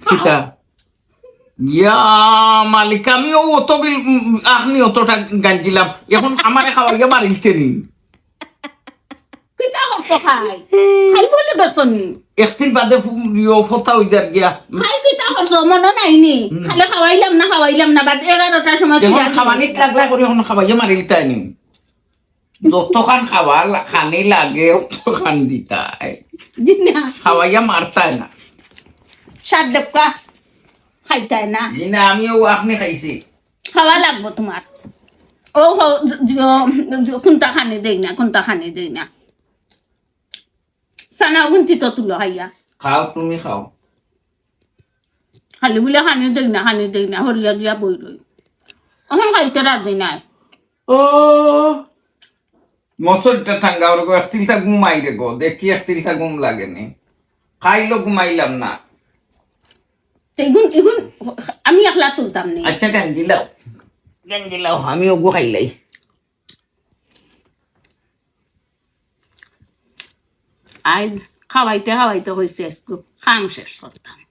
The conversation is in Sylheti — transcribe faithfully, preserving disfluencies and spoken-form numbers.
কিতা? ইয়া মালিক, আমি অউ অত বিল, উম, আখনি অতটা গাঞ্জিলাম। এখন আমারে খাওয়াইয়া মারিলতে নি। কিতা করতো খাই? খাই বলে বেতনি। একদিন বাদে ফু-, ইয়ো ফতা অই যার গিয়া। খাই কিতা করছো? মনো নাই নি? হুম। খালি খাওয়াইলাম না, খাওয়াইলাম না, বাদ এগারোটার সময় এখন খাওয়ানিত লাগলা করি, এখন খাওয়াইয়া মারিলতায় নি। যতখান খাওয়া লা-, খানি লাগে, অতখান দিতায়। জি না। খাওয়াইয়া মারতায় না। সাত দক্কা খাইতায় না। জি না, আমি অউ আখনি খাইছি। খাওয়া লাগবো তোমার। ও হো, জ-, জ-, জ-, কোনটা খানি দেই না, কোনটা খানি দেই না। সানা গুনতি তো তুলো খাইয়া। খাও, তুমি খাও। খালি বলে খানি দেই না, খানি দেই না, হরিয়া গিয়া বই রই। অখন খাইতে রাজি নাই। ও, মসুরটা ঠান্ডা ওর গো, এক তিলটা ঘুমাই রে গো, দেখি এক তিলটা ঘুম লাগে নি। খাইলো ঘুমাইলাম না। তো ইগুন, ইগুন আমি একলা তুলতাম নি। আচ্ছা, গাঞ্জিলাও। গাঞ্জিলাও, আমি অগু খাইলাই। আই খাওয়াইতে খাওয়াইতে কইছি আজকে কাম শেষ করতাম।